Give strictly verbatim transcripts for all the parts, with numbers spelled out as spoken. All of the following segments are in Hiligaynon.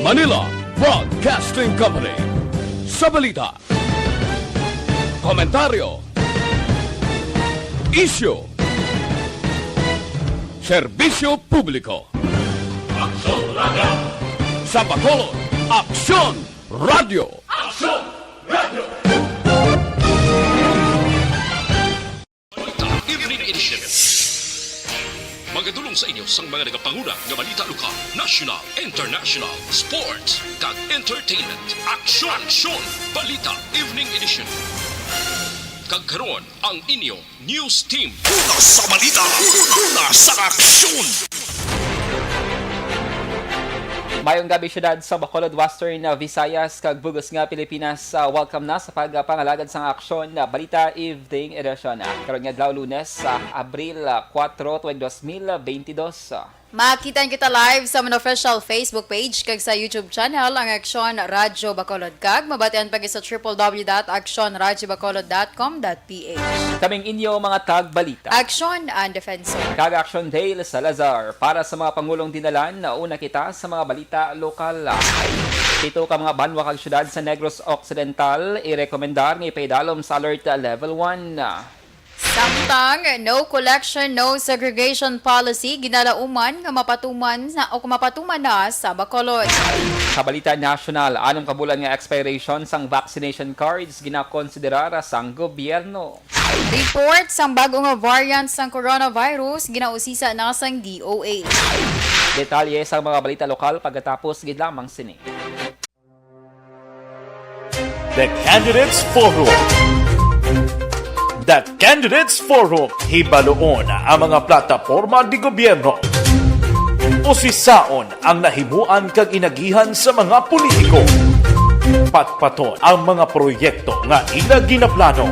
Manila Broadcasting Company. Sa balita, komentaryo, isyu, serbisyo publiko. Aksyon Radio! Sa Bacolod, Aksyon Radio! Aksyon Radio! Balita Evening Edition. Magadulong sa inyo sang mga nagapanguna nga balita lokal, national, international, sports, kag entertainment. Aksyon! Aksyon! Balita Evening Edition. Kag karon, ang inyo news team. Una sa balita, una sa aksyon. Mayong gabi, syudad sa Bacolod, Western Visayas, kag bug-os nga Pilipinas. Ah, welcome na sa pagpangalagad sang Aksyon, ah, Balita Evening Edition. Ah, karon nga adlaw, Lunes, ah, Abril, ah, kuwatro, tuig dos mil bentidós. Ah, Makita kita live sa amon official Facebook page kag sa YouTube channel, ang Aksyon Radyo Bacolod, kag mabatian pa gid sa triple W dot aksyon radyo bacolod dot com dot P H. Kaming inyo mga tagbalita. Aksyon ang defensor. Kag Aksyon Dale Salazar. Para sa mga pangulong dinalan, nauna kita sa mga balita lokal. Pito ka mga banwa kag syudad sa Negros Occidental irekomendar nga ipaidalom sa Alert Level one. Samtang no collection, no segregation policy ginalauman nga mapatuman na o mapatuman na sa Bacolod. Sa balita nasyonal, anom ka bulan nga expiration sang vaccination cards ginakonsiderar sang gobyerno. Report sang bag-o nga variant sang coronavirus ginausisa na sang D O H. Detalye sang mga balita lokal pagkatapos gid lamang sini. The Candidates Forum. The Candidates Forum, hibaluon ang mga plataporma di gobyerno. Usisaon ang nahimuan kag inagihan sa mga politiko. Patpaton ang mga proyekto nga ila ginaplano.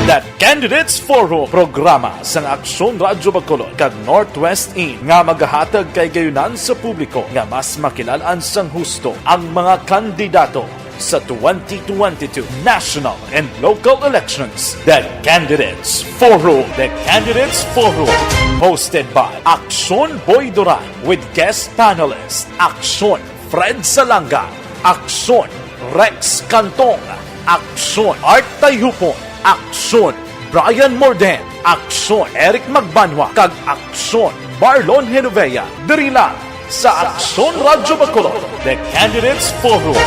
The Candidates Forum, programa sang Aksyon Radyo Bacolod kag Northwest In nga magahatag kay gayunan sa publiko nga mas makilal-an sang husto ang mga kandidato sa twenty twenty-two national and local elections. The Candidates Forum. The Candidates Forum, hosted by Aksyon Boy Duran with guest panelist Aksyon Fred Salanga, Aksyon Rex Cantong, Aksyon Art Tayhupon, Aksyon Brian Morden, Aksyon Eric Magbanwa, kag Aksyon Marlon Genovea. Diri lang sa Aksyon Radyo Bacolod, The Candidates Forum.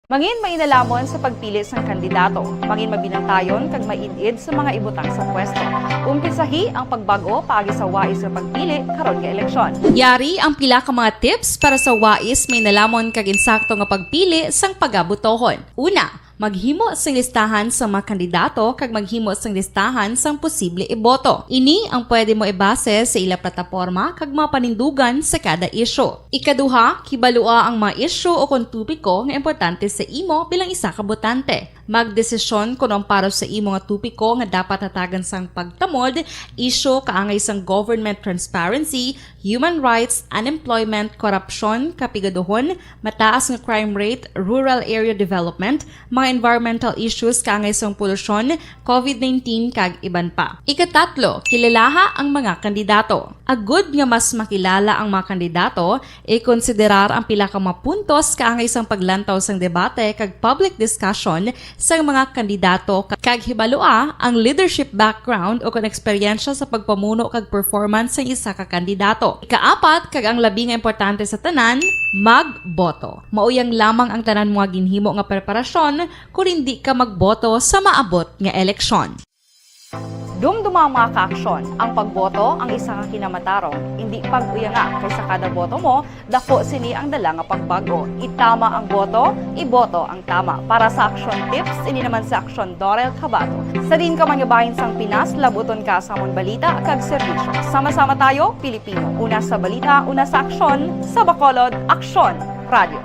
Mangin mainalaman sa pagpili sang kandidato. Mangin mabinantayon kag maid-id sa mga ibutang sa pwesto. Umpisahi ang pagbag-o paagi sa wais nga pagpili karon nga eleksyon. Yari ang pila ka mga tips para sa wais, mainalamon kag insakto nga pagpili sang pagabutohon. Una, maghimo sing listahan sa mga kandidato kag maghimo sing listahan sang posible iboto. Ini ang pwede mo ibase sa ila plataporma kag mga panindugan sa kada isyu. Ikaduha, kibalua ang mga isyu o kon topiko nga importante sa imo bilang isa ka botante. Magdesisyon kon ang para sa imo nga topiko nga dapat hatagan sang pagtamod, isyu kaangay sang government transparency, human rights, unemployment, korupsyon, kapigaduhon, mataas nga crime rate, rural area development, mga environmental issues kaangay sang polusyon, covid nineteen, kag iban pa. Ikatatlo, kilalaha ang mga kandidato. Agud nga mas makilala ang mga kandidato, ikonsiderar ang pila ka mga puntos kaangay sang paglantaw sang debate kag public discussion sang mga kandidato, kag hibalua ang leadership background o kon eksperyensya sa pagpamuno kag performance sang isa ka kandidato. Ikaapat, kag ang labi nga importante sa tanan, magboto. Mauyang lamang ang tanan mo nga ginhimo nga preparasyon kon indi ka magboto sa maabot nga eleksyon. Dumduma ang mga kaaksyon. Ang pagboto ang isa ka kinamatarong. Indi pag-uyanga, kay sa kada boto mo, dako sini ang dala nga pagbag-o. Itama ang boto, iboto ang tama. Para sa Aksyon Tips, ini naman si Aksyon Dorel Cabato. Sa diin ka man nga bahin sang Pinas, labuton ka sa amon balita kag serbisyo. Sama-sama tayo, Pilipino. Una sa balita, una sa aksyon, sa Bacolod, Aksyon Radio.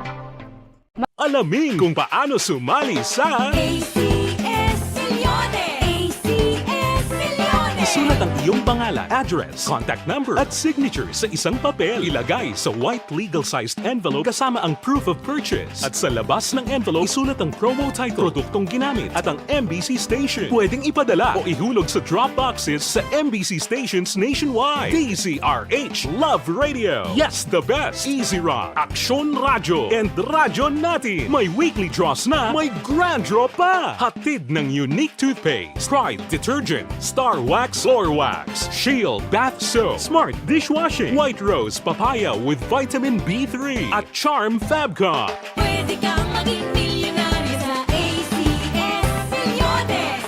Alamin kung paano sumali sa A C S Millones. A C S Millones. Isulat ang Iyong pangalan, address, contact number, at signature sa isang papel. Ilagay sa white legal-sized envelope kasama ang proof of purchase. At sa labas ng envelope, isulat ang promo title, produktong ginamit, at ang M B C station. Pwedeng ipadala o ihulog sa drop boxes sa M B C stations nationwide. D Z R H Love Radio. Yes, the best. Easy Rock, Aksyon Radyo, and Radyo Natin. May weekly draws na, may grand draw pa. Hatid ng Unique Toothpaste, Pride Detergent, Star Wax, Floor Wax, Shield Bath Soap, Smart Dishwashing, White Rose Papaya with Vitamin B three, at Charm Fabcon. Pwede kang maging milyonaryo sa A C S Milyones.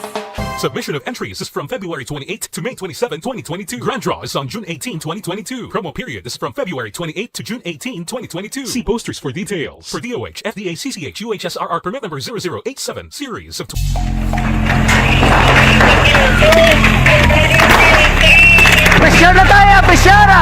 Submission of entries is from February twenty-eighth to May twenty-seven, twenty twenty-two. Grand draw is on June eighteen, twenty twenty-two. Promo period is from February twenty-eighth to June eighteen, twenty twenty-two. See posters for details. For D O H, F D A, C C H, U H S R R permit number zero zero eight seven, series of tw- Pressure na tayo! Pressure!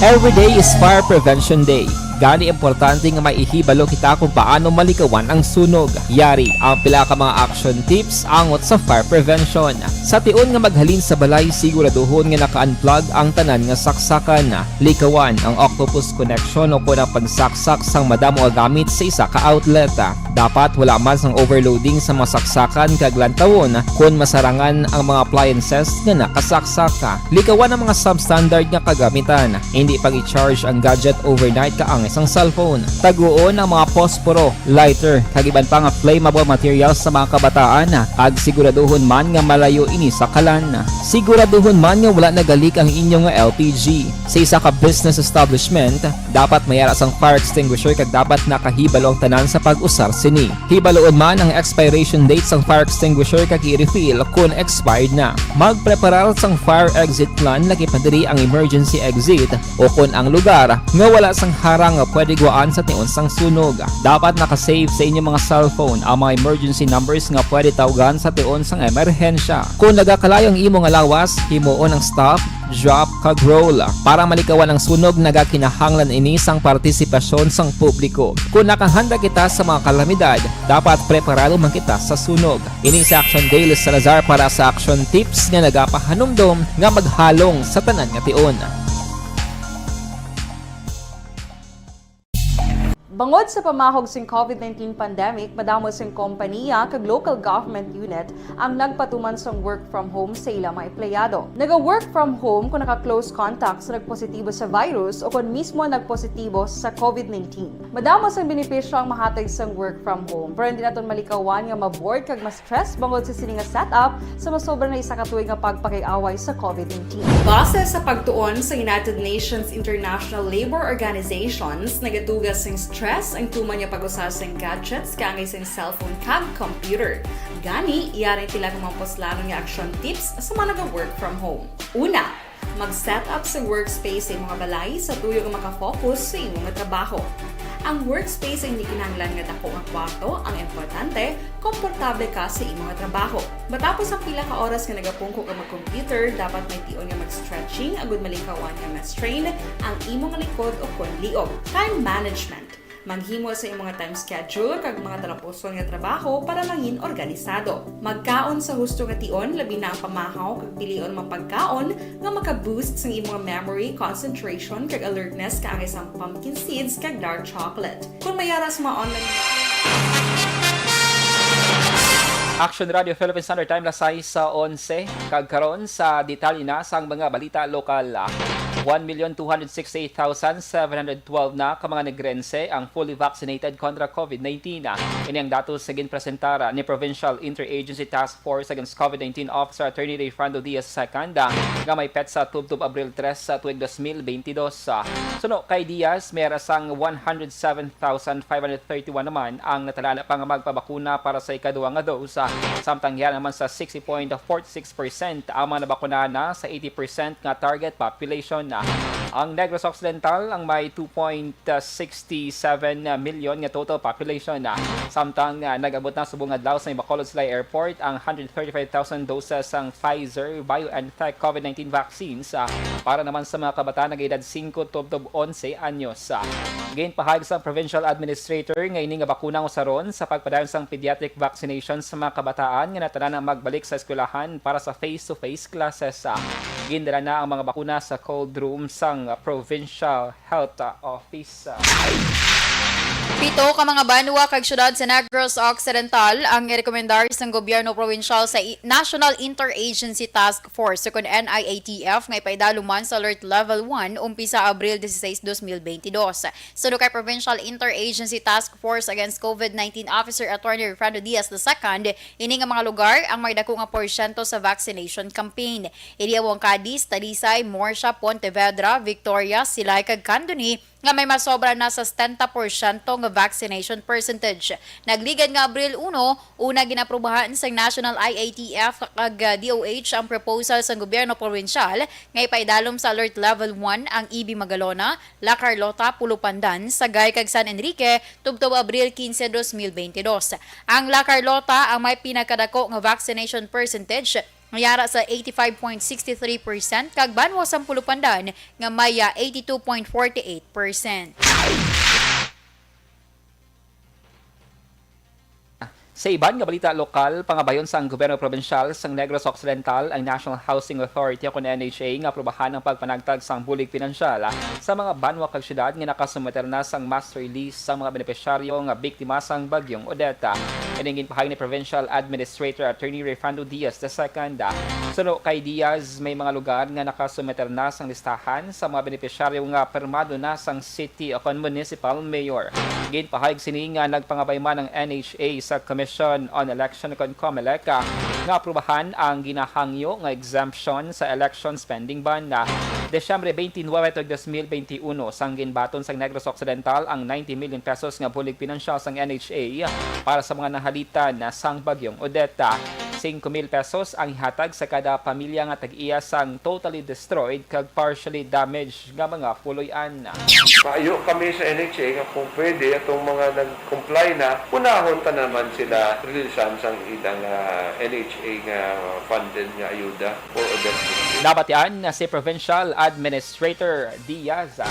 Every day is Fire Prevention Day. Gani, importante nga maihibalo kita kung paano malikawan ang sunog. Yari ang pila ka mga action tips angot sa fire prevention. Sa tion nga maghalin sa balay, siguraduhon nga naka-unplug ang tanan nga saksakan. Likawan ang octopus connection o kon ang pagsaksak sang madamo nga gamit sa isa ka outlet. Dapat wala man sang overloading sa mga saksakan kag lantawon kon masarangan ang mga appliances nga nakasaksak. Likawan ang mga substandard nga kagamitan. Hindi pag-i-charge ang gadget overnight kaangay sang cellphone. Taguon ang mga posporo, lighter, kag iban pa nga flammable materials sa mga kabataan, kag siguraduhon man nga malayo ini sa kalan. Siguraduhon man nga wala nagalik ang inyo nga L P G. Sa isa ka business establishment, dapat may ara sang fire extinguisher kag dapat nakahibalo ang tanan sa pag-usar sini. Hibaluon man ang expiration date sang fire extinguisher kag i-refill kon expired na. Magpreparar sang fire exit plan, lakip na diri ang emergency exit o kon ang lugar nga wala sang harang nga pwede guwaan sa tion sang sunog. Dapat naka-save sa inyo mga cellphone ang mga emergency numbers nga pwede tawgan sa tion sang emerhensya. Kon nagakalayo ang imo nga lawas, himuon ang stop, drop, kag roll. Para malikawan ang sunog, nagakinahanglan ini sang partisipasyon sang publiko. Kon nakahanda kita sa mga kalamidad, dapat preparado man kita sa sunog. Ini si Action Dale Salazar para sa Action Tips nga nagapahanumdom nga maghalong sa tanan nga tion. Bangod sa pamahog sing COVID nineteen pandemic, madamo sing kompanya kag local government unit ang nagpatuman sang work from home sa ila mga empleyado. Naga-work from home kung naka-close contact sa nagpositibo sa virus o kon mismo nagpositibo sa COVID nineteen. Madamo sang benepisyo ang mahatag sang work from home, pero hindi naton malikawan nga ma-bored kag ma-stress bangod sa sini nga setup sa masobra na isa ka tuig nga pagpakig-away sa COVID nineteen. Base sa pagtuon sa United Nations International Labor Organizations, nagaduga sing stress ang tuman nga pag-usa sing gadgets kaangay sing cellphone kag computer. Gani, yari ang pila ka mga puslanon nga action tips sa mga naga-work from home. Una, mag-set up sa workspace sa imong balay sa tuyo nga makafocus sa imo nga trabaho. Ang workspace ay hindi kinahanglan nga dako nga kwarto, ang importante, komportable ka sa imo nga trabaho. Matapos ang pila ka oras nga nagapungko ka mag-computer, dapat may tion nga mag-stretching agud malikawan nga ma-strain ang imo nga likod o kon liog. Time management. Maghimo sa imong time schedule kag mga talapuson nga trabaho para mangin organisado. Magkaon sa husto nga tion, labi na ang pamahaw kag pilion mga pagkaon nga maka-boost sang imong memory, concentration, kag alertness kaangay sang pumpkin seeds kag dark chocolate. Kung may ara sa mga online Action Radio Philippine Standard Time, las sais sa onse. Kag karon sa detalye na sang mga balita lokal. One million two hundred sixty-eight thousand seven hundred twelve na ka mga Negrense ang fully vaccinated kontra COVID nineteen. Ini ang datos sa ginpresentar ni Provincial Interagency Task Force Against COVID nineteen Officer Attorney Rayfrando Diaz the second, nga may petsa tubtob Abril tres sa tuig dos mil benti dos. Suno kay Diaz, may ara sang one hundred seven thousand five hundred thirty-one naman ang natalana pa nga magpabakuna para sa ikaduha nga dose, samtang yara naman sa sixty point forty-six percent ang mga nabakuna na sa eighty percent nga target population. Ang Negros Occidental ang may two point six seven million nga total population. Samtang, ah, nag-abot na subong adlaw sa Bacolod Silay Airport ang one hundred thirty-five thousand doses sang Pfizer-BioNTech COVID nineteen vaccines, ah, para naman sa mga kabataan nga edad singko tubtob onse anyos. Ah, ginpahayag sang provincial administrator nga ini nga bakuna ang usaron sa pagpadayon sang pediatric vaccination sa mga kabataan nga natanan ang magbalik sa eskwelahan para sa face-to-face classes. Ah, gindala na ang mga bakuna sa cold room sang provincial health, ah, office. Pito ka mga banwa kag syudad sa Negros Occidental ang irekomendar sang gobyerno probinsyal sa i-, National Interagency Task Force, ukon N I A T F, nga ipaidalom man sa Alert Level one umpisa Abril dieciséis, dos mil bentidós. Suno kay Provincial Interagency Task Force Against COVID nineteen Officer Attorney Refrando Diaz the second, ini nga mga lugar ang may dako nga porsyento sa vaccination campaign. Ini amo ang Cadiz, Talisay, Murcia, Pontevedra, Victoria, Silay kag Candoni nga may masobra na sa setenta porsyento nga vaccination percentage. Nagligad nga Abril uno, una ginaprubahan sang National I A T F kag, ah, D O H ang proposal sang gobyerno probinsyal nga ipaidalom sa Alert Level one ang E B Magalona, La Carlota, Pulo Pandan, Sagay kag San Enrique tubtob Abril quince, dos mil bentidós. Ang La Carlota ang may pinakadako nga vaccination percentage nga yara sa eighty-five point six three percent kag banwa sang Pulo Pandan nga may, ah, eighty-two point forty-eight percent. Sa iban nga balita lokal, pangabayon sang gobyerno probinsyal sang Negros Occidental ang National Housing Authority o kon N H A nga aprobahan ang pagpanagtag sang bulig pinansyal sa mga banwa kag syudad nga nakasumeter na sang master lease sang mga benepisyaryo nga biktima sang Bagyong Odette. Ining ginpahayag ni Provincial Administrator Attorney Refrando Diaz the second. Suno kay Diaz, may mga lugar nga nakasumeter na sang listahan sa mga benepisyaryo nga pirmado na sang city o kon municipal mayor. Ginpahayag sini nga nagpangabay man ang N H A sa Commission on Election o kon COMELEC, ah, nga aprubahan ang ginahangyo nga exemption sa election spending ban. Ah, Disyembre twenty-nine, dos mil twenty-one, sang ginbaton sang Negros Occidental ang ninety million pesos nga bulig pinansyal sang N H A para sa mga nahalitan na sang Bagyong Odette. Singko mil pesos ang ihatag sa kada pamilya nga tag-iya sang totally destroyed kag partially damaged nga mga puloy-an. Maayo kami sa N H A nga kung pwede, atong mga nag-comply na, unahon ta naman sila releasan sang ilang, ah, N H A nga funded nga ayuda for Odette victims. Nabatian na si Provincial Administrator Diaz.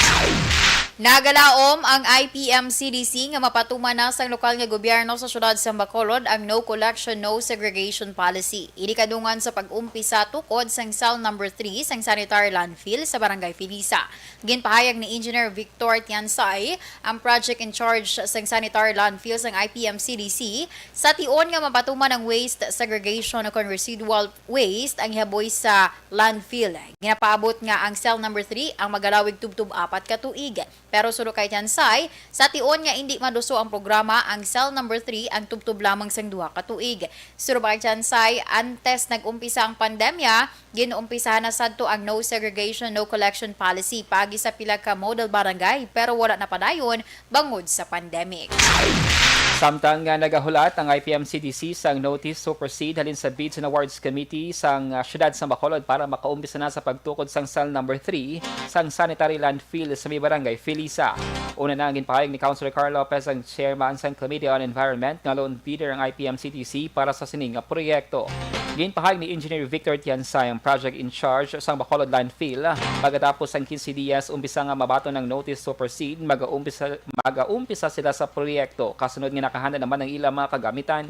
Nagalaom ang I P M C D C nga mapatuman na sang lokal nga gobyerno sa siyudad sa Bacolod ang No Collection, No Segregation Policy. Ini kadungan sa pag-umpisa tukod sang cell number three sang sanitary landfill sa Barangay Felisa. Ginpahayag ni Engineer Victor Tiansay, ang project in charge sang sanitary landfill sang I P M C D C, sa tion nga mapatuman ang waste segregation o kon residual waste ang ihaboy sa landfill. Ginapaabot nga ang cell number three ang magalawig tubtob apat ka tuig. Pero suno kay Tiansay, sa tion nga indi maduso ang programa, ang cell number three ang tubtob lamang sang duha ka tuig. Suno pa kay Tiansay, antes nag-umpisa ang pandemya, gin-umpisahan na sadto ang no segregation, no collection policy paagi sa pila ka model barangay, pero wala na padayon bangod sa pandemic. Samtang nga nagahulat ang I P M C D C sang notice to proceed halin sa Bids and Awards Committee sang, ah, Siyudad sa Bacolod para makaumpisa na sa pagtukod sang cell number three sang sanitary landfill sa may Barangay Felisa. Una na ang ginpahayag ni Councilor Carl Lopez, ang chairman sang Committee on Environment, nga lone bidder ang I P M C D C para sa sini nga proyekto. Ginpahayag ni Engineer Victor Tiansay, ang project in charge sang Bacolod Landfill, pagkatapos sang quince dias umpisa nga mabaton ang notice to proceed, mag-aumpisa, mag-aumpisa sila sa proyekto kasunod nga nakahanda naman ang ilang mga kagamitan.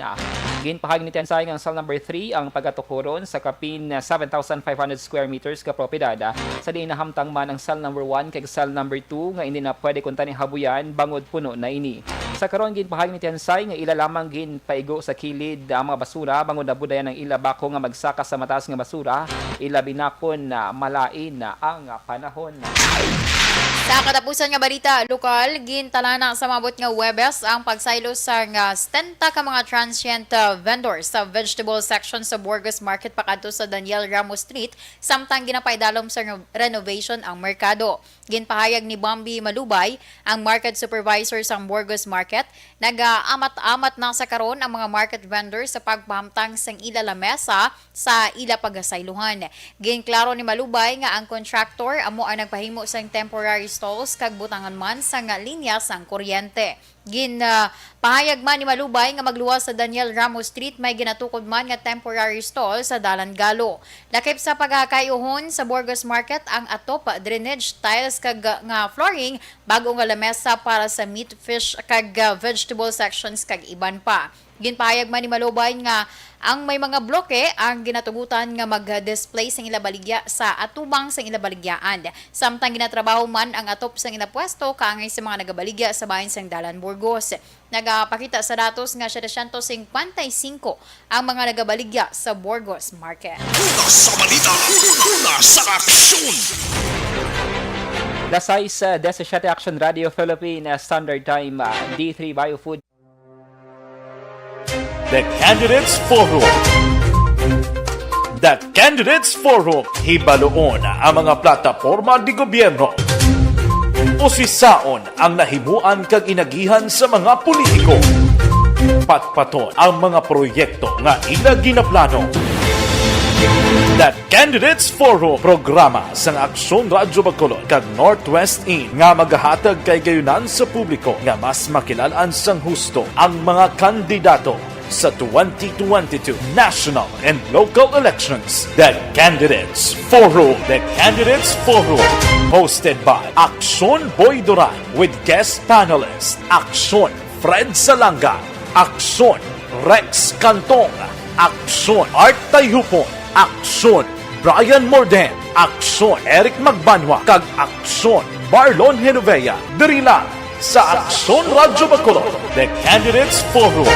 Ginpahayag ni Tiansay nga ang cell number three ang pagatukuron sa kapin seven thousand five hundred square meters ka propiedad, sa diin nahamtang man ang cell number one kag cell number two nga indi na pwede kuntani habuyan bangod puno na ini. Sa karon, ginpahayag ni Tiansay nga ila lamang ginpaigo sa kilid ang mga basura bangod nabudayan ang ila bako nga magsaka sa mataas nga basura, ilabi na kon, ah, malain na ang panahon. Sa katapusan nga balita lokal, gintalana sa maabot nga Huwebes ang pagsaylo sang setenta ka mga transient, ah, vendors sa vegetable section sa Burgos Market pakadto sa Daniel Ramos Street, samtang ginapaidalom sa reno-, renovation ang merkado. Ginpahayag ni Bambi Malubay, ang market supervisor sang Burgos Market, nagaamat-amat na sa karon ang mga market vendors sa pagpahamtang sang ila lamesa sa ila pagasaylohan. Ginklaro ni Malubay nga ang contractor amo ang nagpahimo sang temporary stalls kag butangan man sang linya sang kuryente. Gin, ah, pahayag man ni Malubay nga magluwas sa Daniel Ramos Street may ginatukod man nga temporary stall sa Dalan Galo. Lakip sa pagakayuhon sa Burgos Market ang atop, drainage tiles kag, ah, nga flooring, bag-o nga lamesa para sa meat, fish kag, ah, vegetable sections kag iban pa. Ginpahayag man ni Malubay nga ang may mga bloke ang ginatugutan nga mag-display sang ila baligya sa atubang sang ila baligyaan. Samtang ginatrabaho man ang atop sang ila pwesto kaangay sa mga nagabaligya sa bahin sang Dalan Burgos. Nagapakita sa datos nga setecientos cincuenta y cinco ang mga nagabaligya sa Burgos Market. Una sa balita, una sa aksyon. Las sais, ah, disisiyete, Action Radio Philippine, ah, Standard Time, ah, D three Biofood. The Candidates Forum. The Candidates Forum, hibaluon ang mga plataporma de gobyerno. Usisaon ang nahimuan kag inagihan sa mga politiko. Patpaton ang mga proyekto nga ila ginaplano. The Candidates Forum, programa sang Aksyon Radyo Bacolod kag Northwest In nga magahatag kahigayonan sa publiko nga mas makilal-an sang husto ang mga kandidato sa twenty twenty-two national and local elections. The Candidates Forum. The Candidates Forum, hosted by Aksyon Boy Duran with guest panelist Aksyon Fred Salanga, Aksyon Rex Cantong, Aksyon Art Tayhupon, Aksyon Brian Morden, Aksyon Eric Magbanwa, kag Aksyon Marlon Genovea. Diri lang sa Aksyon Radyo Bacolod, The Candidates Forum.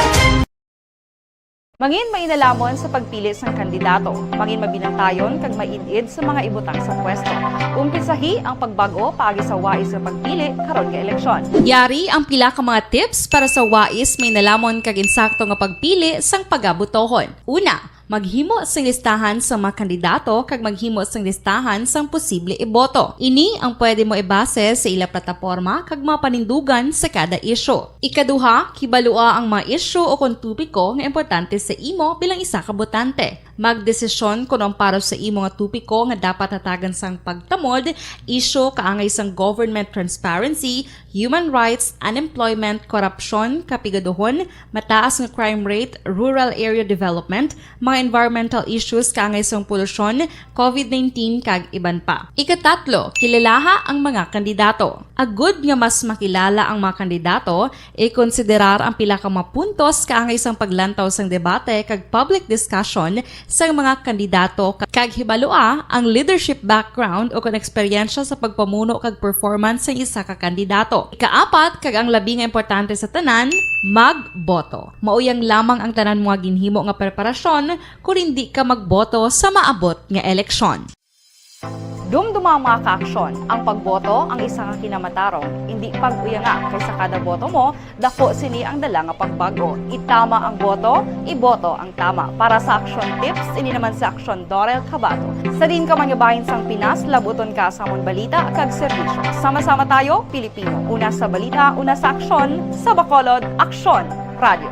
Mangin mainalomon sa pagpili sang kandidato. Mangin mabinantayon kag maid-id sa mga ibutang sa pwesto. Umpisahi ang pagbag-o paagi sa wais nga pagpili karon nga eleksyon. Yari ang pila ka mga tips para sa wais, mainalomon kag insakto nga pagpili sang pagabotohon. Una, maghimo sing listahan sa mga kandidato kag maghimo sing listahan sang posible iboto. Ini ang pwede mo ibase sa ila plataporma kag mga panindugan sa kada isyu. Ikaduha, kibalua ang mga isyu o kon topiko nga importante sa imo bilang isa ka botante. Magdesisyon kon ang para sa imo nga topiko nga dapat hatagan sang pagtamod, isyu kaangay sang government transparency, human rights, unemployment, korupsyon, kapigaduhon, mataas nga crime rate, rural area development, mga environmental issues kaangay sang polusyon, covid nineteen, kag iban pa. Ikatatlo, kilalaha ang mga kandidato. Agud nga mas makilala ang mga kandidato, ikonsiderar ang pila ka mga puntos kaangay sang paglantaw sang debate kag public discussion sang mga kandidato, kag hibalua ang leadership background o kon eksperyensya sa pagpamuno kag performance sang isa ka kandidato. Ikaapat, kag ang labi nga importante sa tanan, magboto. Mauyang lamang ang tanan mo nga ginhimo nga preparasyon kon indi ka magboto sa maabot nga eleksyon. Dumduma, mga kaaksyon, ang pagboto ang isa ka kinamatarong, indi pag-uyanga, kay sa kada boto mo, daku sini ang dala nga pagbag-o. Itama ang boto, iboto ang tama. Para sa Aksyon Tips, ini naman si Aksyon Dorel Cabato. Sa diin ka man nga bahin sang Pinas, labuton ka sa amon balita kag serbisyo. Sama-sama tayo, Pilipino. Una sa balita, una sa aksyon, sa Bacolod, Aksyon Radio.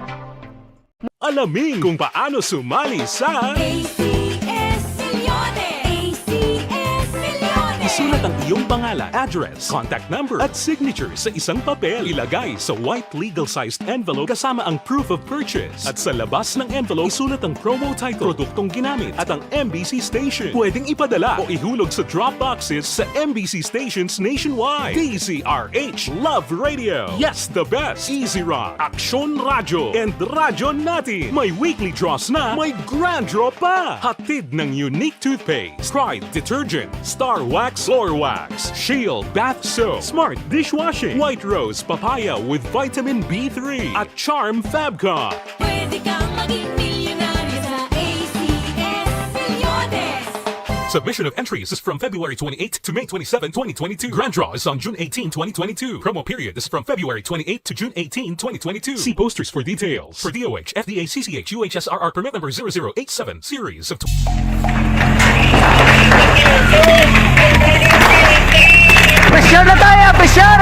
Alamin kung paano sumali sa A C S Milyones. A C S Milyones. Isulat ang iyong pangalan, address, contact number, at signature sa isang papel. Ilagay sa white legal-sized envelope kasama ang proof of purchase. At sa labas ng envelope, isulat ang promo title, produktong ginamit, at ang M B C station. Pwedeng ipadala o ihulog sa drop boxes sa M B C stations nationwide. D Z R H Love Radio. Yes, the best. Easy Rock, Aksyon Radyo, and Radyo Natin. May weekly draws na, may grand draw pa. Hatid ng Unique Toothpaste, Pride Detergent, Star Wax Floor Wax, Shield Bath Soap, Smart Dishwashing, White Rose Papaya with Vitamin B three, at Charm Fabcon. Pwede kang maging milyonaryo sa A C S Milyones. Submission of entries is from February twenty-eighth to May twenty-seven, twenty twenty-two. Grand draw is on June eighteen, twenty twenty-two. Promo period is from February twenty-eighth to June eighteen, twenty twenty-two. See posters for details. For D O H, F D A, C C H, U H S R R permit number zero zero eight seven, series of Pressure na tayo, pressure!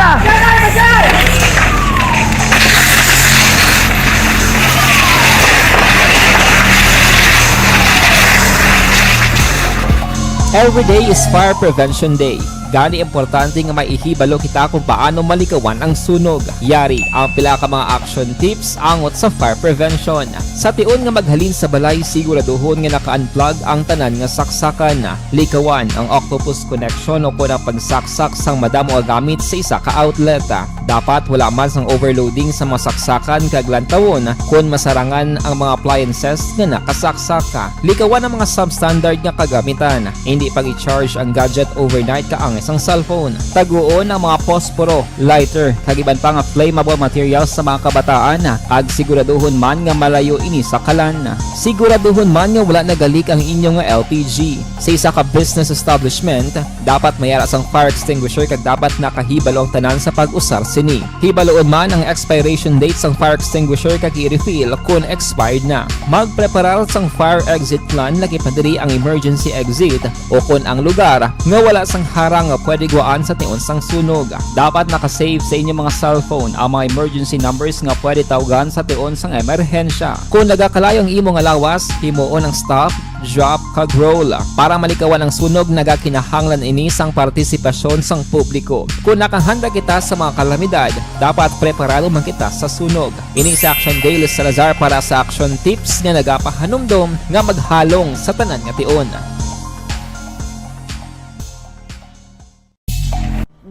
Every day is Fire Prevention Day. Gani, importante nga may ihibalo kita kung paano malikawan ang sunog. Yari ang pila ka mga action tips angot sa fire prevention. Sa tion nga maghalin sa balay, siguraduhon nga naka-unplug ang tanan nga saksakan. Likawan ang octopus connection o kon ang pagsaksak sang madamo nga gamit sa isa ka outlet. Dapat wala man sang overloading sa mga saksakan kag lantawon kon masarangan ang mga appliances nga nakasaksak. Likawan ang mga substandard nga kagamitan. Hindi pag-i-charge ang gadget overnight kaangay sang cellphone. Taguon ang mga posporo, lighter, kag iban pa nga flammable materials sa mga kabataan, kag siguraduhon man nga malayo ini sa kalan. Siguraduhon man nga wala nagalik ang inyo nga L P G. Sa isa ka business establishment, dapat may ara sang fire extinguisher kag dapat nakahibalo ang tanan sa pag-usar sini. Hibaluon man ang expiration date sang fire extinguisher kag i-refill kon expired na. Magpreparar sang fire exit plan, lakip na diri ang emergency exit o kon ang lugar nga wala sang harang nga pwede gwaan sa tion sang sunog. Dapat naka-save sa inyo mga cellphone ang mga emergency numbers nga pwede tawgan sa tion sang emerhensya. Kon nagakalayo ang imo nga lawas, himuon ang stop, drop, kag roll. Para malikawan ang sunog, nagakinahanglan ini sang partisipasyon sang publiko. Kon nakahanda kita sa mga kalamidad, dapat preparado man kita sa sunog. Ini si Action Daily Salazar para sa Action Tips nga nagapahanumdom nga maghalong sa tanan nga tion.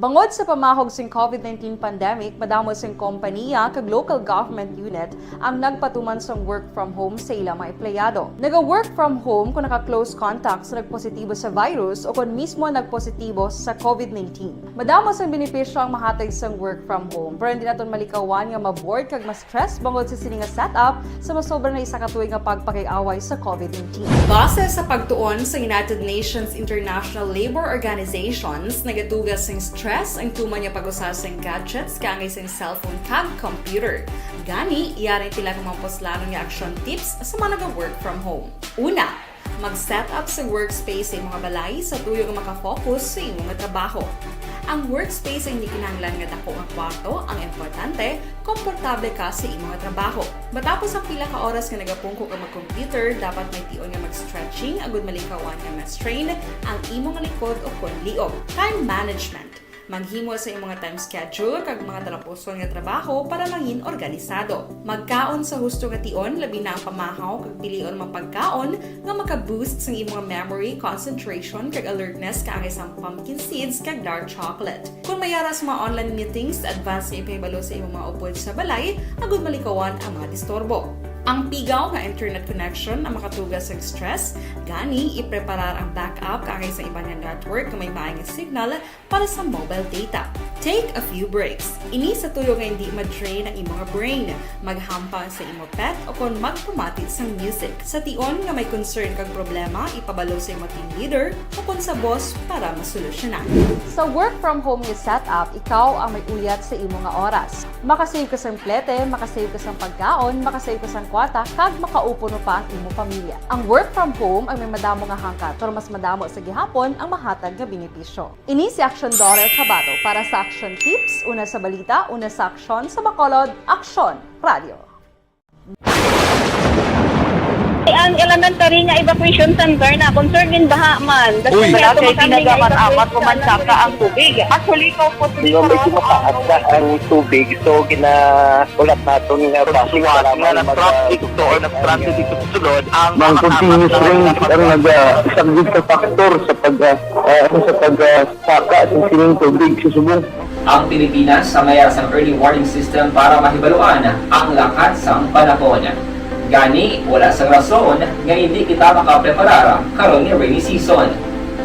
Bangod sa pamahog sing COVID nineteen pandemic, madamo sing kompaniya kag local government unit ang nagpatuman sang work from home sa ila mga empleyado. Naga-work from home kung naka-close contact sa nagpositibo sa virus o kon mismo nagpositibo sa COVID nineteen. Madamo sang benepisyo ang mahatag sang work from home, pero hindi naton malikawan nga ma-bored kag ma-stress bangod sa sini nga setup sa masobra na isa ka tuig nga pagpakig-away sa COVID nineteen. Base sa pagtuon sa United Nations International Labor Organizations, nagatuga sing stress ang tuman nga pag-usa sing gadgets kaangay sing cellphone kag computer. Gani, yari ang pila ka mga puslanon nga action tips sa mga naga-work from home. Una, mag-set up sa workspace sa imo nga balay sa tuyo nga makafocus sa imo nga trabaho. Ang workspace ay hindi kinahanglan nga dako nga kwarto, ang importante, komportable ka sa imo nga trabaho. Matapos ang pila ka oras nga nagapungko ka mag-computer, dapat may tion nga mag-stretching agud malikawan nga ma-strain ang imo nga likod o kon liog. Time management. Maghimo sa imo nga time schedule kag mga talapuson nga trabaho para mangin organisado. Magkaon sa husto nga tion, labi na ang pamahaw, kag pilion ang mga pagkaon nga maka-boost sang imo nga memory, concentration, kag alertness, kaangay sang pumpkin seeds kag dark chocolate. Kon may ara sa mga online meetings, advance nga ipahibalo sa imo mga upod sa balay agud malikawan ang mga disturbo. Ang pigaw nga internet connection ang makatuga sa stress, gani ipreparar ang backup kaangay sa iban nga network nga may maay nga signal para sa mobile data. Take a few breaks. Ini sa tuyo nga hindi ma-drain ang imo nga brain. Maghampang sa imo pet o kon magpamati sang music. Sa tion nga may concern kag problema, ipabalo sa imo team leader o kon sa boss para masolusyonan. Sa work from home nga setup, ikaw ang may uyat sa imo nga oras. Makasave ka sang plete, makasave ka sang pagkaon, makasave ka sang kwarta, kag makaupo pa ang imo pamilya. Ang work from home ang may madamo nga hangkat, pero mas madamo sa gihapon ang mahatag nga benepisyo. Ini si Action Daughter Kabato para sa Action Tips, una sa balita, una sa aksyon, sa Bacolod, Aksyon Radio. Ang elementary nga evacuation center na concern in baha man. Uy. Wala kay tinaga man amat ko man saka ang tubig. Actually, ko po. Di ba may kumakaat na ang tubig, so gina-, ulat naton nga basi nga na-traffic to or na-stranded dito sa sulod ang mga continuous rain ang naga-, isa gid sa factor sa pag, ah, ah, ano, sa pag, ah, saka sa sining tubig sa subong. Ang Pilipinas sa mayar sang early warning system para mahibaluan ang lakat sang panahon. Gani, wala sang rason nga hindi kita makapreparar karon nga rainy season.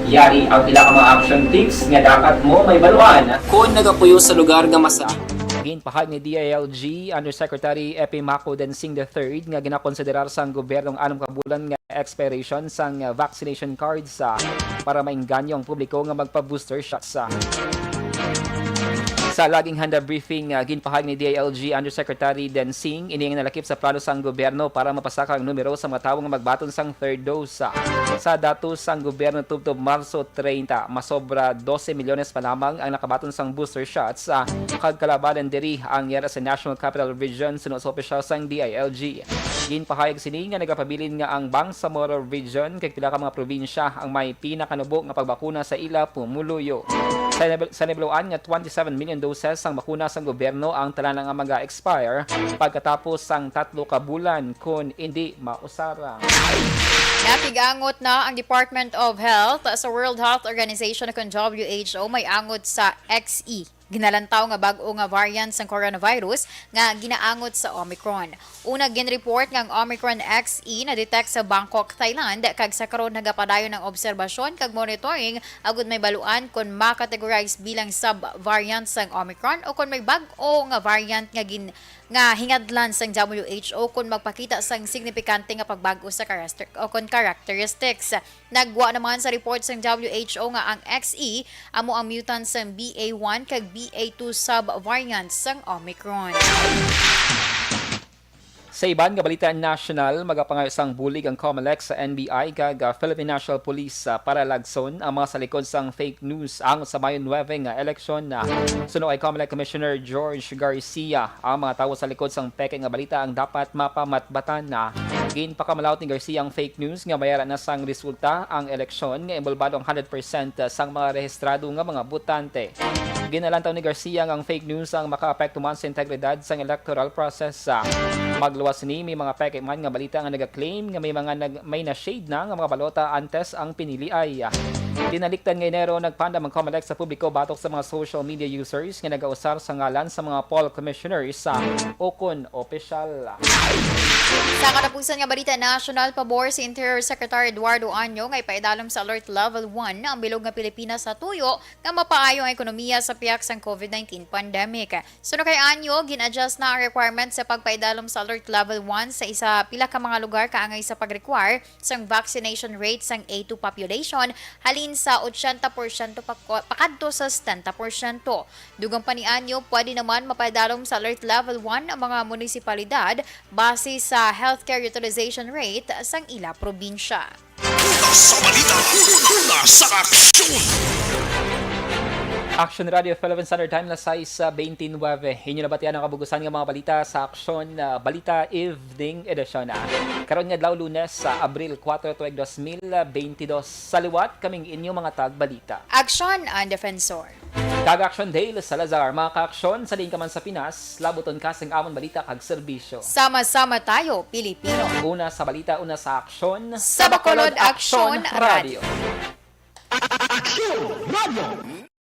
Yari ang pila ka mga action tips nga dapat mo mahibaluan. Kon nagapuyo sa lugar nga masa- Ginpahayag ni D I L G Undersecretary Epimaco Densing the third nga ginakonsiderar sang gobyerno ang anom ka bulan nga expiration sang, ah, vaccination cards, ah, para maengganyo ang publiko nga magpa-booster shots, ah. Sa laging handa briefing, ah, ginpahayag ni D I L G Undersecretary Densing ini ang nalakip sa plano sang gobyerno para mapasaka ang numero sa mga tawo nga magbaton sang third dose, ah. Sa datos sang gobyerno tubtob Marso treinta, masobra dose milyones pa lamang ang nakabaton sang booster shots, ah, kag kalabanan diri ang yara sa National Capital Region, suno sa opisyal sang D I L G. Ginpahayag sini nga nagapabilin nga ang Bangsamoro Region kag pila ka mga probinsya ang may pinakanubo nga pagbakuna sa ila pumuluyo. Sa nab-, sa nabaluan nga twenty-seven million doses sang bakuna sang gobyerno ang tanan nga maga-expire pagkatapos sang tatlo ka bulan kon indi mausara. Nakigangot na ang Department of Health sa World Health Organization, kon W H O, may angot sa X E. Ginalantaw nga bag-o nga variant sang coronavirus nga ginaangot sa Omicron. Una, ginreport nga ang Omicron X E na-detect sa Bangkok, Thailand, kag sa karon nagapadayon ang obserbasyon kag monitoring agud may baluan kon ma-categorize bilang sub-variant sang Omicron o kon may bag-o nga variant nga gin-, nga hingadlan sang W H O kon magpakita sang signifikante nga pagbag-o sa character-, o kon characteristics. Nagwa naman sa report sang W H O nga ang X E amo ang mutant sang B A one kag B A two sub-variant sang Omicron. Sa iban nga balita nasyonal, magapangayo sang bulig ang Comelec sa N B I kag, ah, Philippine National Police, ah, para lagson ang mga sa likod sang fake news angot sa Mayo nuebe nga eleksyon. Suno kay Comelec Commissioner George Garcia, ang mga tawo sa likod sang peke nga balita ang dapat mapamatbatan na. Ginpakamalaut ni Garcia ang fake news nga may ara na sang resulta ang eleksyon nga inbolbado ang hundred percent sang mga rehistrado nga mga botante. Ginalantaw ni Garcia nga ang fake news ang makaapekto man sa integridad sang electoral process. Magluwas sini, may mga peke man nga balita nga nagaklaim nga may mga nag-, may na-shade na nga mga balota antes ang piniliay. Tinalikdan nga Enero, nagpaandam ang Comelec sa publiko batok sa mga social media users nga nagausar sa ngalan sa mga poll commissioners, ah, o kon opisyal. Sa katapusan nga balita nasyonal, pabor si Interior Secretary Eduardo Año nga ipaidalom sa Alert Level one ang bilog nga Pilipinas sa tuyo nga mapaayo ang ekonomiya sa pihak sang COVID nineteen pandemic. Suno kay Año, gin-adjust na ang requirement sa pagpaidalom sa Alert Level one sa isa pila ka mga lugar kaangay sa pag-require sang vaccination rate sang A two population halin sa ochenta porsyento pako-, pakadto sa setenta porsyento. Dugang pa ni Año, pwede naman mapaidalom sa Alert Level one ang mga munisipalidad base sa healthcare utilization rate sang ila probinsya. Una sa balita, una sa aksyon. Action Radio Philippine Standard Time, alas sais beintinuebe. Inyo nabatian ang kabugusan nga mga balita sa Aksyon, ah, Balita Evening Edition, ah. Karon nga adlaw, Lunes, sa Abril kuwatro, tuig dos mil beintidos. Sa liwat, kaming inyo mga tagbalita. Aksyon ang Defensor. Kag Aksyon Dale Salazar, mga kaaksyon, sa diin ka man sa Pinas, labuton ka sang amon balita kag serbisyo. Sama-sama tayo, Pilipino. Una sa balita, una sa aksyon. Sa Bacolod, Aksyon Radio. Aksyon Radio.